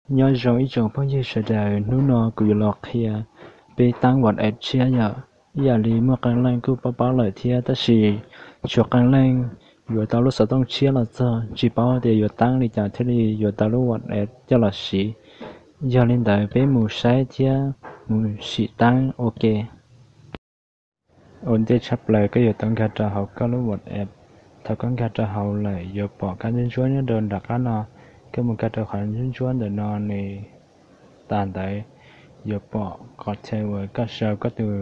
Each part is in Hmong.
Nyob zoo ib tsoom phooj ywg sawv daws, hnub no kuv yuav los qhia peb taab WhatsApp tshiab yom. Ib yam li muaj qee leej kuj paub paub lawm thiab, tab sis tshuav qee leej yuav tau lub xov tooj tshiab los txog tsis paub tias yuav taab li cas thiaj li yuav tau lub WhatsApp coj los siv. Yog li ntawd peb mus saib thiab mus sim taab ua ke. Ua ntej tshaj plaws koj yuav tau nkag rau hauv koj lub WhatsApp. Thaum koj nkag rau hauv lawm yuav pom kab ntsuab ntsuab nyob rau nram qab no. Koj mus nkag rau qhov ntsuab ntsuab ntawm no nws, tas ntawd yuav pom qhov chaw uas koj sau koj tus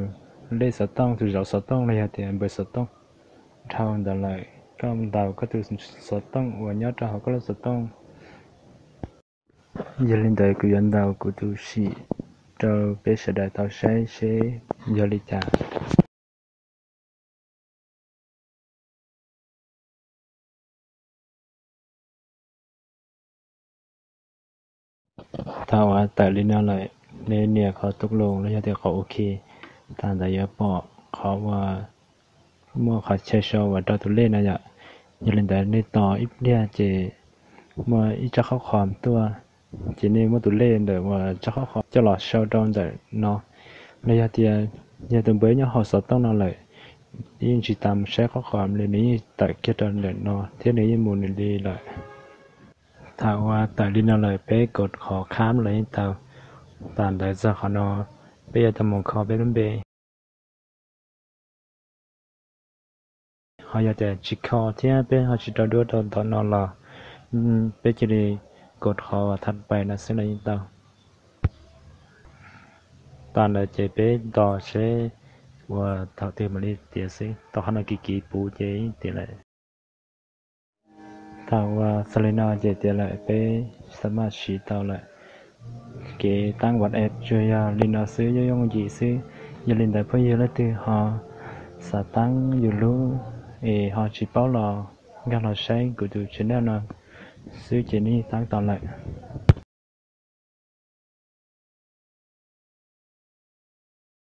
lej xov tooj, tus zauv xov tooj los yog tias npawb xov tooj. Dhau ntawd lawm koj ntaus koj tus xov tooj uas nyob rau hauv koj lub xov tooj. Yog li ntawd kuv yuav ntaus kuv tus sim rau peb sawv daws tau saib seb yog li cas. Thaum uas tawm li no lawm, nej nias qhov tus loos los yog tias qhov OK, tas ntawd yuav pom qhov uas muaj qhov chaw sau uas rau tus lej no yom. Yog li ntawd nej tos ib pliag ces muaj ib tsob qhob qhom tuaj, ces nej muab tus lej ntawm uas tsob qhob qhom coj los sau rau ntawm no. Los yog tias yog tus npawb nyob hauv xov tooj no lawm, yeej tsis tas mus saib qhob qhom li, nws yeej tawm kiag rau ntawm no thiab nws yeej mus nws li lawm. Thaum uas tawm li no lawm peb kov qhov khab los yeej tau. Tas ntawd txog qhov no peb yuav tau mus kho peb lub npe. Ho yog tias tsis kho thiab peb ho tsis rau duab rau tom no los peb cia li kov qhov thaj pais no xwb los yeej tau. Tas ntawd ces peb ntos seb uas thaum twg mam li tiav xwb, tos qhov no kiv kiv puv ces yeej tiav lawm. Thaum uas txog li no ces tiav lawm, peb xa maj siv tau lawm. Kev taab WhatsApp tsuas yog li no xwb, yooj yooj yim xwb. Yog li ntawd phooj ywg leej twg ho xav taab yus lub es ho tsis paub los nkag los saib kuv tus channel no xwb ces nej taab tau lawm.